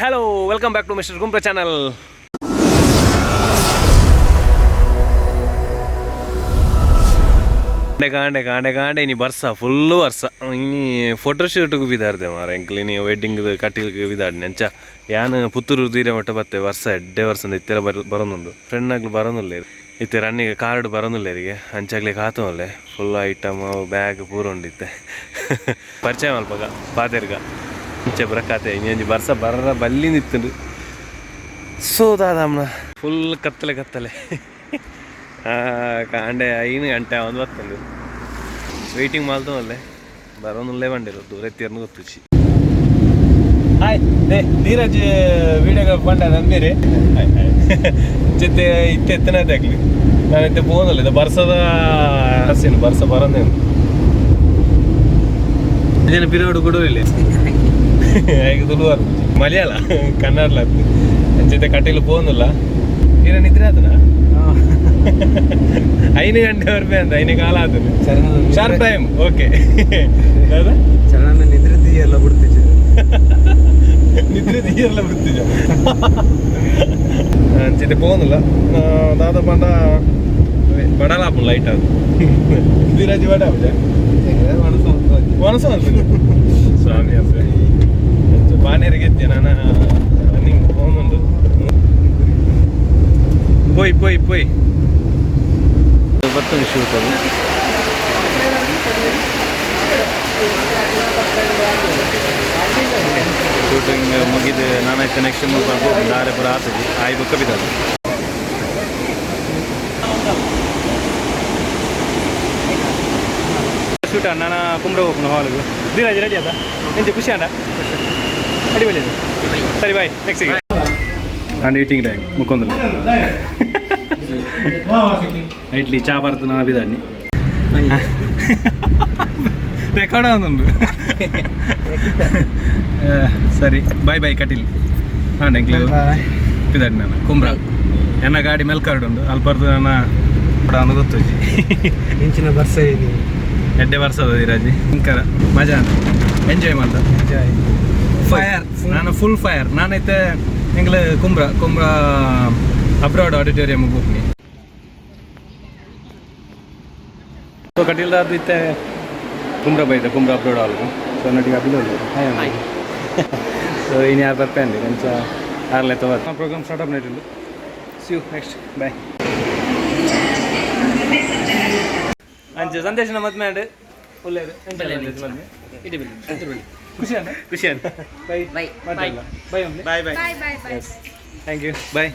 Hello, welcome back to Mister Kumbra channel. ಕಾಂಡೆ ಕಾಂಡೆ ಕಾಂಡೆ ಇನಿ ಬರ್ಸ, ಫುಲ್ ಬರ್ಸ. ಇನಿ ಫೋಟೋ ಶೂಟ್ಗೆ ಬಿದಾರ್ದೆ ಮಾರ ಎಂಕ್ಲು. ಇನಿ ವೆಡ್ಡಿಂಗ್ ಕಟ್ಟಿಲ್ಗೆ ಬಿದಾಡ್ನೆ. ಅಂಚ ಯಾನ್ ಪುತ್ತೂರು ತೀರೆ ಮಟ್ಟ ಬತ್ತೆ. ವರ್ಷ ಎಡ್ಡೆ ವರ್ಷ ಇತ್ತೆಲ್ಲ ಬರೋನುಂಡು. ಫ್ರೆಂಡ್ ಆಗ್ಲು ಬರೋನುಲ್ಲೇರು. ಇತ್ತೆ ರನ್ನಿಗೆ ಕಾರ್ಡ್ ಬರೋನುಲ್ಲೇರಿಗೆ. ಅಂಚಾಗ್ಲಿ ಕಾತವಲ್ಲೆ. ಫುಲ್ ಐಟಮ್, ಬ್ಯಾಗ್ ಪೂರ ಉಂಡಿತ್ತೆ. ಪರಿಚಯ ಮಲ್ಪಗ ಪಾತೆರ್ಗ. ಇಂಚೆ ಬರಕಾತೆ. ಇನ್ನೊಂಜಿ ಬರ್ಸ ಬರ್ರ ಬಲ್ಲಿ ನಿತ್ತುಂಡು. ಸೊ ದಾದಮ್ನ ಫುಲ್ ಕತ್ತಲೆ ಕತ್ತಲೆ. ಕಾಂಡೆ 5 ಗಂಟೆ ಒಂದು ಬತ್ತುಂಡು. ವೆಯ್ಟಿಂಗ್ ಮಲ್ತವಲ್ಲೆ, ಬರೋನುಲ್ಲೇ ಬಂಡಿರು. ದೂರ ಎತ್ತಿರ್ನು ಗೊತ್ತುಚಿ. ಹಾಯ್ they Dheeraj video ಪಂಡ ನಂದಿರಿ ಜೊತೆ ಇತ್ತೆ ಎತ್ತನ ಆಗ್ಲಿ. ನಾನು ಇತ್ತೆ ಪೋನಲ್ಲ. ಇದು ಬರ್ಸದ ಹಸಿನು ಬರ್ಸ ಬರೋದೇನು ಜನ ಪಿರಿಯಡ್ ಕೂಡ ಇಲ್ಲ. ಹೇಗೆ ತುಳು, ಮಲಯಾಳ, ಕನ್ನಡ ಜೊತೆ ಕಟೀಲು ಪೋನುಲ್ಲ. ಏನ ನಿದ್ರೆ ಆತನ? 5 ಗಂಟೆ ಬರ್ಬೇ ಅಂತ ಐನೇ ಕಾಲ ಆತನ. Sharp time, okay. ಚರಣ ನಿದ್ರೆ ಎಲ್ಲ ಬಿಡ್ತಿದ್ದೆ. ನಿದ್ರೆ ಎಲ್ಲ ಬಿಡ್ತಿದ್ದ. ಅಂಚಿತೆ ಪೋನುಲ್ಲ. ದಾದ ಪಂಡ ಬಡಲಾಪು ಲೈಟ್ ಅದು. ಧೀರಾಜಿ ಬಡ ಮನಸ್ಸು ಸ್ವಾಮಿ ಅಪ್ಪೆ ಬಾನೇರಿಗೆ ಎತ್ತಿ. ನಾನು ರನ್ನಿಂಗ್ ಪೋನುಂಡು. ಪೋಯ್ ಪೋಯ್ ಪೋಯ್ ಬರ್ತದೆ ಶೂಟ್ ಅದು. ಶೂಟಿಂಗ್ ಮುಗಿದು ನಾನಾಯ್ತು. ನೆಕ್ಸ್ಟ್ ಮುಲ್ಪ ದಾರೆ ಪೂರ ಆತಜಿ ಆಯ್ ಬೊಕ್ಕ ಬಿದ್ದದು. ಶೂಟ್ ನಾನು ಕುಂಬ್ರ ಹೋಗ್ನು ಹಾಲ್ಗೆ. ಧೀರಾಜ್ ರೆಡಿ ಅದ. ಎಂಚ, ಖುಷಿ ಅಣ್ಣ? ಅಡಿ ಬಲ್ಲಿ. ಸರಿ, ಬಾಯ್. ನೆಕ್ಸ್ಟ್ ಅಂಡ್ ಈಟಿಂಗ್ ಟೈಮ್ ಮುಕ್ಕೊಂದಿಲ್ಲ. ಇಡ್ಲಿ ಚಾ ಬರ್ತದೆ. ನಾ ಬಿದಾಡ್ನಿ ರೆಕಾರ್ಡ್ ಆಗುಂಡು. ಸರಿ, ಬಾಯ್ ಬಾಯ್ ಕಟೀಲ್. ಹಾಂ, ಎಂಕ್ಲು ಪಿದಾಡಿ. ನಾನು ಕುಂಬ್ರ ಎನ್ನ ಗಾಡಿ ಮೆಲ್ಕಾರ್ಡ್ ಉಂಡು. ಅಲ್ಪರ್ದು ನನ್ನ ಗೊತ್ತುಜಿ. ಇಂಚಿನ ಬರ್ಸ ಇದೆ. ಎಡ್ಡೆ ವರ್ಷದ ಧೀರಾಜಿ ಇಂಕರ ಮಜಾ ಎಂಜಾಯ್ ಮಾಡ್ದ. ಎಂಜಾಯ್. ಫೈರ್, ನಾನು ಫುಲ್ ಫೈರ್. ನಾನೈತೆ ಎಂಗ್ಲ ಕುಂಬ್ರ ಕುಂಬ್ರ abroad auditorium ಹೋಗ್ನಿ. ಸೊ ಕಟೀಲ್ದಾರ್ದು ಇತ್ತೆ ಕುಂಬ್ರ ಬೈದ ಕುಂಬ್ರ ಅಬ್ರಾಡ್ ಆಲ್ಗು. ಸೊ ನಟಿಗೆ ಅಭಿಲ. ಸೊ ಇನ್ನು ಯಾರು ಬರ್ಪೆ ಅಂದೆ ಕೊಂಚ ಆರ್ಲೆ ತಗೋ. Program start up night. See you next, bye. ಅಂಚೆ ಸಂದೇಶನ ಮದ್ಮೆ ಅಂಡ್ ಒಳ್ಳೆಯದು. ಮದ್ಮೆ ಖುಷಿ ಅಣ್ಣ, ಖುಷಿ ಅಣ್ಣ. Bye. Bye. Bye. Bye. Bye bye. Bye bye. Thank you, bye.